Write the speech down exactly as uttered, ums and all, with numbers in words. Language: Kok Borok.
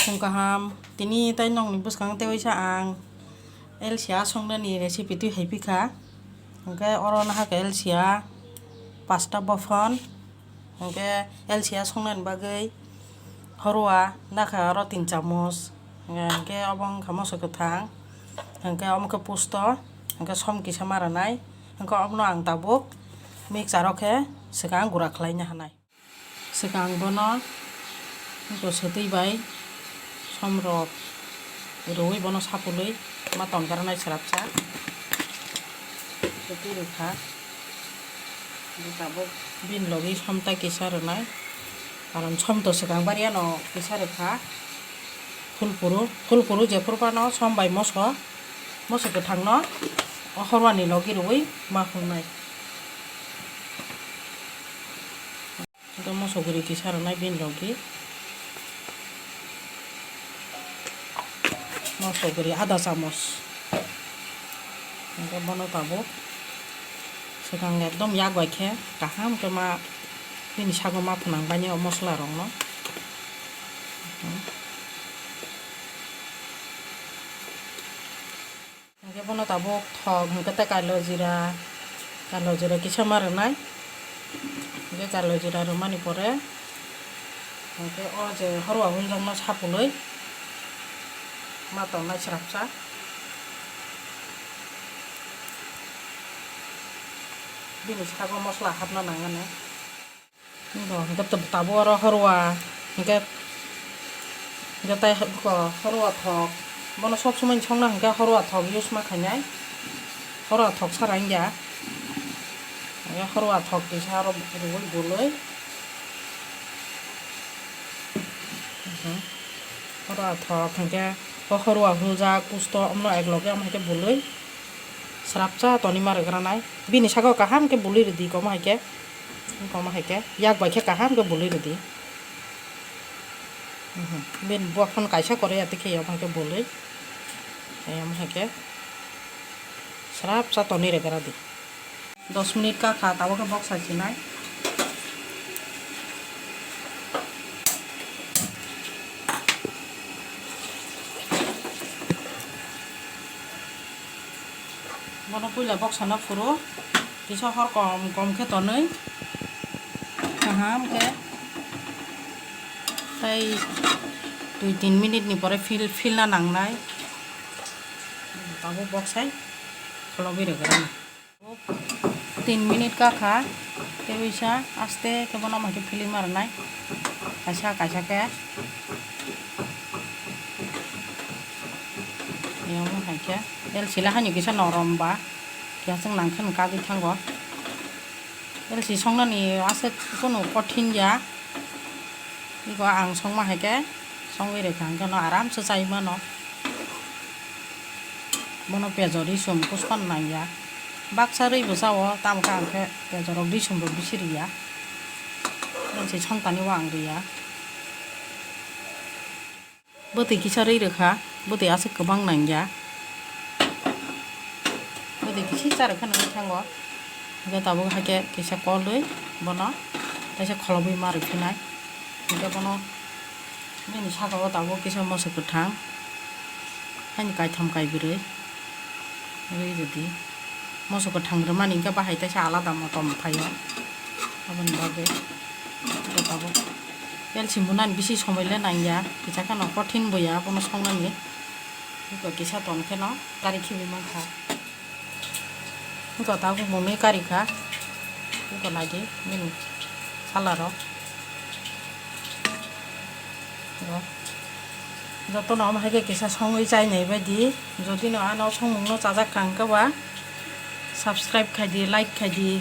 Phung kaham, tini tai nokni bwskango tewaisa ang L C A songnani recipe twi hai pikha. Hwnkhe oro nahakhe L C A pasta bophon, hwnkhe L C A songnani bagwi horwa nakha oro tin chamoch, hwnkhe obo wngkha moso kwthang, hwnkhe omo khe pusto, hwnkhe som kisa ma rwnai, hwnkhe omono ang tabuk mixer o khe swkang gura khlaina hanai. Swkang bono swtwi bai somrok rwui bono sapului ma tongkha rwnai swrapsa. Swtwi rwkha. Tabuk bini logi som tai kisa rwnai. Karon som to swkang bariano kisa rwkha. Phulpuru, phulpuru jephuru phano som bai moso, moso kwthangno o horwani logi rwui ma phungnai. Hwnkhe moso guri kisa rwnai bini logi. Moso guri adha chamoch. Hwnkhe bono tabuk swkang ekdom yak bai khe kaham khe ma bini sago ma phwnang baini o mosola rokno. Hwnkhe bono tabuk thok hwnkhe tei kalo jira, kalo jira kisa ma rwnai. Hwnkhe kalo jira rwmani pore hwnkhe o je horwa hunjakno sapului ma tongnai swrapsa. Bini sago mosola hapna nangani. Bo hwnkhe tab-, tabuk oro horwa, hwnkhe, hwnkhe tei ko horwa thok. Bono sob somoi songna hwnkhe horwa thok use ma khainai. Horwa thok sara wngya. Hwnkhe horwa thok kisa aro rwui bului. Mhm. Horwa thok hwnkhe o horwa huljak pusto omno ek loge omo hai khe bului. Srapsa toni ma rwgranai. Bini saka o kaham khe bului rwdi, komo hai khe. Komo hai khe. Yak bai khe kaham khe bului rwdi. Mhm. Bini bokhon kaisa kore ya tikhe yom hai khe bului. Yom hai khe. Srapsa toni rwgradi. Dos minute ka kha, tabuk khe boksa sinai. Bono puila boksano phuru kisa hor kom kom khe tonwi kaham khe tei dui tin minute ni pore phil philna nangnai. Tabuk boksai kholobwi rwgwlano. Tin minute ka kha, tei bisa aste khe bono omo hai khe philwi ma rwnai, kaisa kaisa khe. Omo hai khe L C la haino kisa norom ba, kisa chwng nang khe nang kagwi thango. L C songnani aswk kunu kothin ya. Iko ang songma hai khe songwi rwkha hwnkhe no aram se chai mano. Bono pejor risum kuchpan nangya. Baksa rwi bo chao, tamo khe ang khe pejor rok risum rok bisi rwya. L C songtani o ang rwya. Bwtwi kisa rwi rwkha, bwtwi aswk kwbang nangya. Bwtwi kisa cha rwkha nungwi thango. Hwnkhe tabuk haikhe kisa kolwi bono teisa kholobwi ma rwphinai. Hwnkhe bono nini saka o tabuk kisa moso kwthang, haini kaitham kaibrwi. Rwi rwdi. Moso kwthang rwmani hwnkhe bahai teisa alada motom phaio. Aboni bagwi tabuk L C munani bisi somoi le nangya, kisa kheno kothin boya bono songnani. Eko kisa ton kheno kari khibi mankha. Eko tabuk mwnwi kari kha. Eko naidi nini salaro. Jotono omo hai khe kisa songwi chainai baidi, jodi no ano songmung no chajak kha hwnkhe ba subscribe khai di, like khai di,